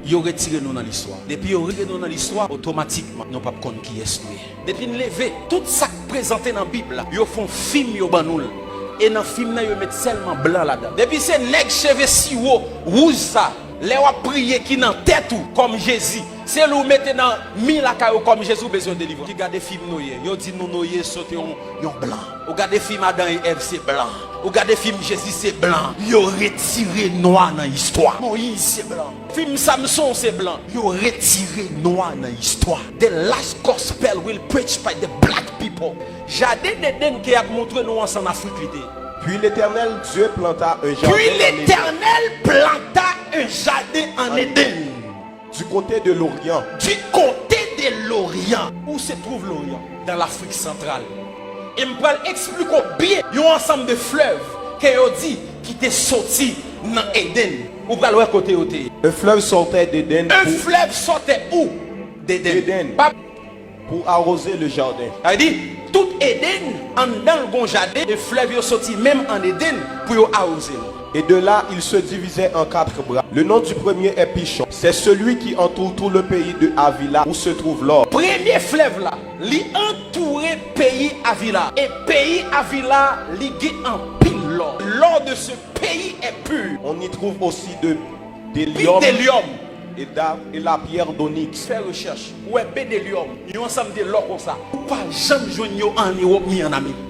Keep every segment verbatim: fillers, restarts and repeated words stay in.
Yo retire nou nan listwa. Depi yo retire nou nan listwa, otomatikman, nou p ap konn kiyès nou ye. Depi n leve, tout sa k prezante nan Bib la, yo fè yon fim, yo ban nou l. E nan fim nan, yo met sèlman blan ladan. Depi se nèg cheve siwo, wouj sa, lè w ap priye ki nan tèt ou, kòm Jezi, se li w mete nan mi lakay ou kòm Jezi, ou bezwen delivrans. Ki gade fim Noye, yo di nou Noye se te yon, yon blan. Ou gade fim Adan e Èv, se blan. Ou gade fim Jezi, se blan. Yo retire nwa nan istwa. Moyiz, se blan. Fim Samson, se blan. Yo retire nwa nan istwa. The last gospel will preach by the black people. Jaden Edenn ke y ap montre nou an, se ann Afrik li te ye. Puis l'Éternel Dieu planta un jardin Puis en Éden, l'Éternel planta un jardin en Éden. Du côté de l'Orient. Du côté de l'Orient. Où se trouve l'Orient? Dans l'Afrique centrale. E m pral eksplike w byen yon ansanm de flèv ke yo di ki te soti nan Edenn. Ou pral wè kote yo te ye. Un fleuve sortait d'Éden Un pour, flève sortait où? D'Éden. D'Éden. Pa pour arroser le jardin. Sa vle di, tout Edenn, anndan l gon jaden, e flèv yo soti menm an Edenn pou yo awoze l. Et de là, il se divisait en quatre bras. Le nom du premier est Pishon. C'est celui qui entoure tout le pays de Havila où se trouve l'or. Premye flèv la, li antoure peyi Avila. E peyi Avila, li gen anpil lò. L'or de ce pays est pur. On y trouve aussi de, Pi d'hélium delyòm. et, d'a- et la pierre d'onyx. Fè rechèch. Ou wè bedelyòm, yon ansanm de lò konsa. Ou pa janm jwenn yo an Ewòp ni an Amerik.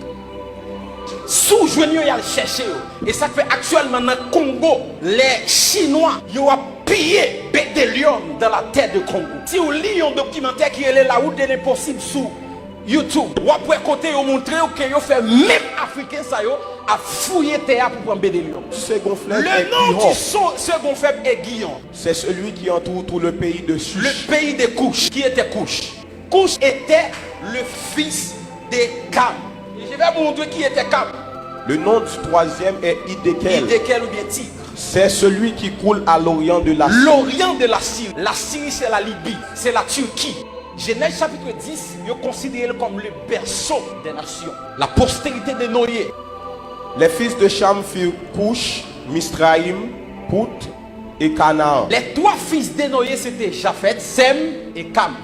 Si w jwenn yo, y al chèche yo. E sa k fè aktyèlman nan Kongo, lè Chinwa yo ap piye bedelyòm dans la terre de Congo. Si w li yon dokimantè ki rele La route de l'impossible sou YouTube, w ap wè kote yo montre w ke yo fè menm Afriken sa yo ap fouye tè a pou pran bedelyòm. Second fleuve Le est nom du Gihon. so- second fleuve est Gihon. C'est celui qui entoure tout le pays de Le Cush. Pays de Cush. Qui était Cush? Cush était le fils de Cam. Je vais vous montrer qui était Cam. Le nom du troisième est Hiddekel. Hiddekel ou bien Tigre. C'est celui qui coule à l'orient de la Syrie. L'Orient de la Syrie. La Syrie, c'est la Libye, c'est la Turquie. Genèse chapitre dix, yo konsidere l kòm le berceau des nations. La postérité de Noé. Les fils de Cham furent Cush, Misraïm, Put et Canaan. Les trois fils de Noé, c'était Japheth, Sem et Cam.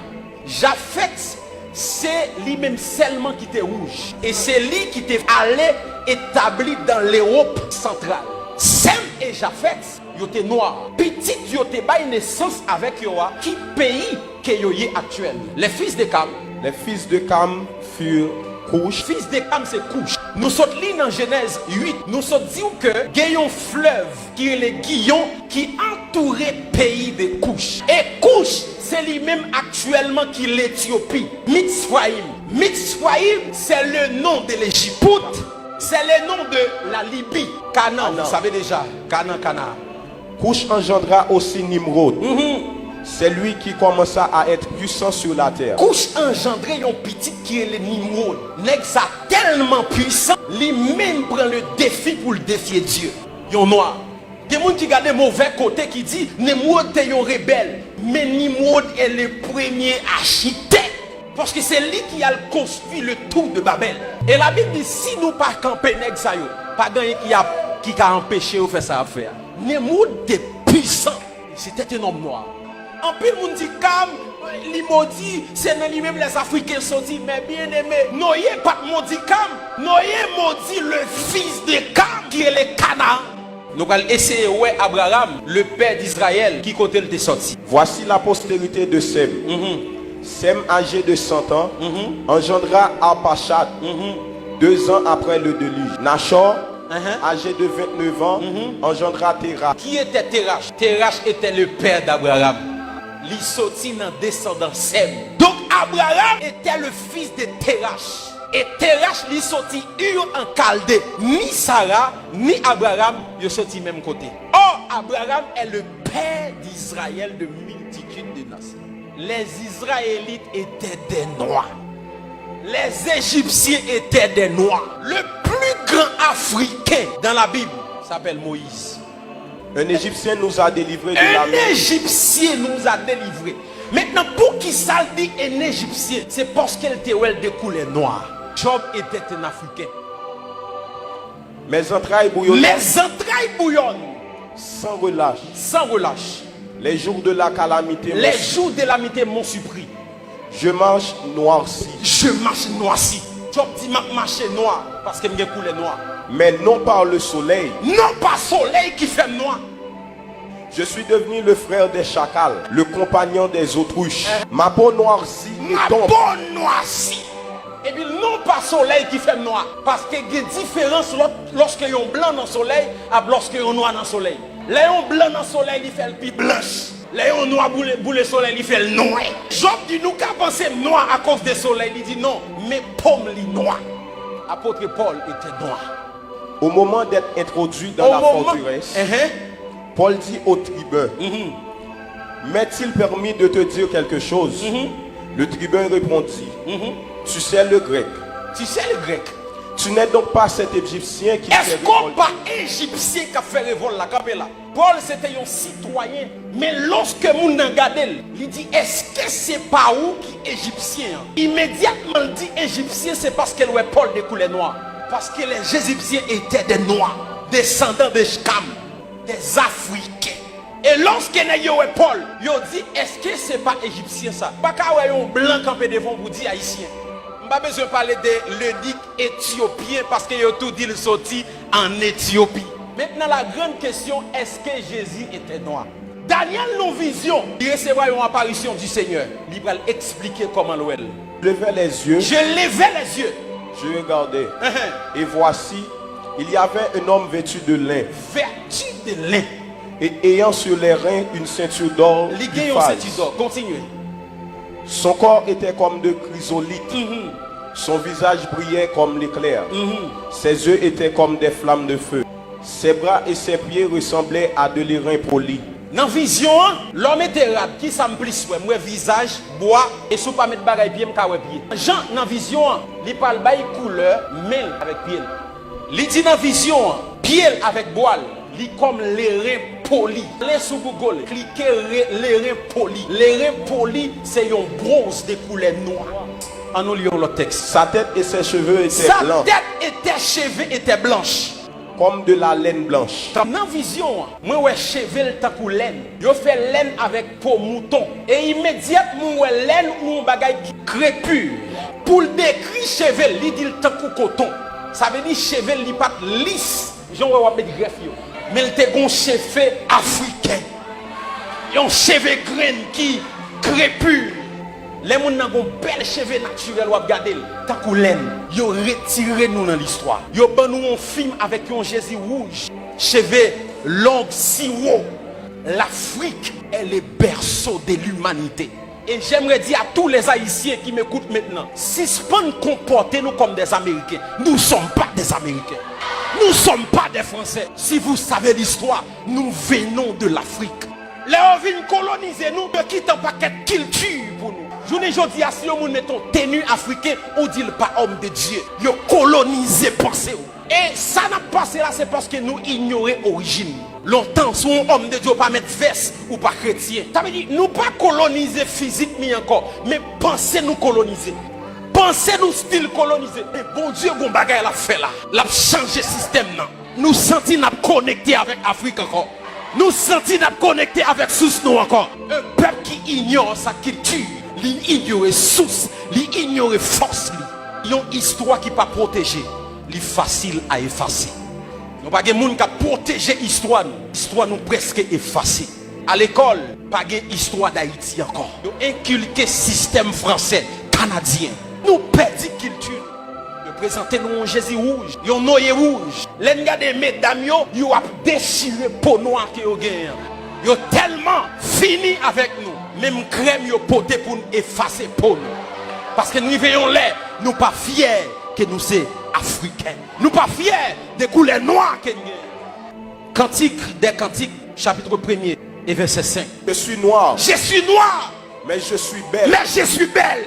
Japheth, se li menm sèlman ki te wouj. E se li ki te ale etabli dans l'Europe centrale. Sem e Japheth, yo te nwa. Pitit yo te bay nesans avèk yo a, ki peyi ke yo ye aktyèl? Les fils de Cam. Les fils de Cam furent Cush. Fils de Cam se Cush. Nou sot li nan Genèse huit. Nou sot di w ke gen yon flèv ki rele Gihon ki antoure peyi de Cush. E Cush, se li menm aktyèlman ki Letyopi. Mitzrayim. Mitzrayim, c'est le nom de l'Égypte. Put, c'est le nom de la Libye. Canaan, vous savez déjà. Canaan, Canaan. Cush engendra aussi Nimrod. C'est lui qui commença à être puissant sur la terre. Cush anjandre yon pitit ki rele Nimrod. Nèg sa tèlman pwisan, li menm pran le defi pou l defye Dye. Yon nwa. Gen moun ki gade movè kote ki di Nimrod te yon rebèl. Men Nimrod est le premier architecte. Paske se li ki al konstwi le tour de Babel. E Labib di si nou pa kanpe nèg sa yo, pa gen anyen ki ap, ki ka anpeche yo fè sa y ap fè a. Nimrod te pwisan. C'était un homme noir. Anpil moun di Kam, li modi, se nan li menm lèzafriken soti, men byeneme, Noye pa t modi Kam. Noye modi le fils de Kam, ki rele Kanaan. Nou pral eseye wè Abraram, le père d'Israël, ki kote l te soti. Voici la postérité de Sem. Sem, âgé de cent ans, engendra Arpachshad, deux ans après le déluge. Nachor, âgé de vingt-neuf ans, engendra Terach. Qui était Terach? Terach était le père d'Abraham. Li soti nan desandan Sem. Donc Abraham était le fils de Terach. E Terach li soti Ur an Kalde. Ni Sara, ni Abraham, yo soti menm kote. Or, Abraham est le père d'Israël de multitude de nations. Les Israélites étaient des Noirs. Les Égyptiens étaient des Noirs. Le plus grand Africain dans la Bible s'appelle Moïse. Un Égyptien nous a délivrés de la Un main. Égyptien nous a délivrés. Maintenant, poukisa l di un Égyptien? Se paske l te wè l de koulè nwa. Job était un Africain. Mes entrailles bouillonnent Mes entrailles bouillonnent sans relâche. Sans relâche. Les jours de la calamité m'ont Les jours de la calamité m'ont surpris. Je marche noirci. Je marche noirci. Job di, "M ap mache nwa, paske m gen koulè nwa." Mais non par le soleil. Non pa solèy ki fè m nwa. Je suis devenu le frère des chakals, le compagnon des autruches. Ma peau noircit et Ma tombe. Peau noircit. Epi non pa solèy ki fè m nwa, paske gen diferans lòt, lòske yon blan nan solèy ap lòske yon nwa nan solèy. Lè yon blan nan solèy, li fè l pi blanch. Lè yon nwa boule, boule solèy, li fè l nwè. Job di, "Nou ka panse m nwa akoz de solèy." Li di, "Non, men po m li nwa." Apôtre Paul était noir. Au moment d'être introduit dans Au la moment- forteresse, Uh-huh. Paul dit au tribun, Mhm. M'est-il permis de te dire quelque chose? Mhm. Le tribun répondit, Mhm. Tu sais le grec. Tu sais le grec. Tu n'es donc pas cet Égyptien qui fait Èske w révolte. Pa Ejipsyen k ap fè revòl la? Kanpe la. Pòl se te yon sitwayen, men lòske moun nan gade l, li di, "Èske se pa ou ki Ejipsyen an?" Imedyatman l di Ejipsyen, se paske l wè Pòl de koulè nwa. Parce que les Égyptiens étaient des Noirs, descendants de Cham, des Africains. E lòske nèg yo wè Pòl, yo di, "Èske se pa Ejipsyen sa?" Pa ka wè yon blan kanpe devan w pou di Ayisyen. M pa bezwen pale de lenik etyopyen, paske yo tou di l soti ann Etyopi. Maintenant, la grande question, est-ce que Jésus était noir? Daniel nan vizyon, li resevwa yon aparisyon du Seigneur. Li pral eksplike kòman l wè l. Je levai les yeux, Je levai les yeux. Je regardai, Uh-huh. et voici, il y avait un homme vêtu de lin, Vêtu de lin. Et ayant sur les reins une ceinture d'or Li gen yon d'Uphaz. Senti dò. Kontinye. Son corps était comme de chrysolithe. Mhm. Son visage brillait comme l'éclair. Mhm. Ses yeux étaient comme des flammes de feu. Ses bras et ses pieds ressemblaient à de l'airain poli. Nan vizyon an, lè w mete rad, ki sa m plis wè? M wè vizaj, bwa, e si w pa met bagay pye, m ka wè pye. Jan nan vizyon an, li pral bay koulè men l avèk pye l. Li di nan vizyon an, pye l avèk bwa l, li kòm leren poli. Ale sou Google, klike re- leren poli. Leren poli se yon bwonz de koulè nwa. Ann nou li yon lòt tèks. Sa tête et ses cheveux étaient Sa blancs tête et ses cheveux étaient blanches. Comme de la laine blanche. Nan vizyon an, mwen wè cheve l tankou lèn. Yo fè lèn avèk po mouton. E imedyatman w wè lèn ou yon bagay ki krepi. Pou l dekri cheve l, li di l tankou koton. Sa vle di cheve l, li pa t lis, jan w wè w ap met grèf yo. Men l te gon cheve afriken. Yon cheve grenn ki krepi. Lè moun nan gon bèl cheve natirèl, w ap gade l tankou lèn. Yo retire nou nan listwa. Yo ban nou yon fim avèk yon Jezi wouj, cheve long, siwo. L'Afrique est le berceau de l'humanité. Et j'aimerais dire à tous les Haïtiens qui m'écoutent maintenant, sispann konpòte nou kòm des Américains. Nous sommes pas des Américains. Nous sommes pas des Français. Si vous savez l'histoire, nous venons de l'Afrique. Lè yo vin kolonize nou, yo kite yon pakèt kilti pou nou. Jounen jodi a, si yon moun mete yon teni afriken, ou di l pa homme de Dieu. Yo kolonize panse w. E sa n ap pase la, se paske nou inyore orijin nou. Lontan, si w yon homme de Dieu, ou pa met vès, ou pa kretyen. Sa vle di, nou pa kolonize fizik ni ankò, men panse nou kolonize. Panse nou still kolonize. Men Bondye gon bagay l ap fè la. L ap chanje sistèm nan. Nou santi n ap konekte avèk Afrik ankò. Nou santi n ap konekte avèk sous nou ankò. Un peuple qui ignore sa culture, li inyore sous, li inyore fòs li. Yon istwa ki pa pwoteje, li fasil a efase. Nou pa gen moun k ap pwoteje istwa nou. Istwa nou prèske efase. A lekòl, pa gen istwa Dayiti ankò. Yo enkilke sistèm fransè, kanadyen. Nou pèdi kilti nou. Yo prezante nou yon Jezi wouj, yon Noye wouj. Lè n gade medam yo, yo ap dechire po nwa ke yo genyen an. Yo tèlman fini avèk nou. Menm krèm yo pote pou n efase po nou. Paske n rive yon lè, nou pa fyè ke nou se Afriken. Nou pa fyè de koulè nwa ke n genyen. Kantik dè Kantik, chapit premye e vèsè senk. Je suis noir, Je suis noir, mais je suis belle. Mais je suis belle.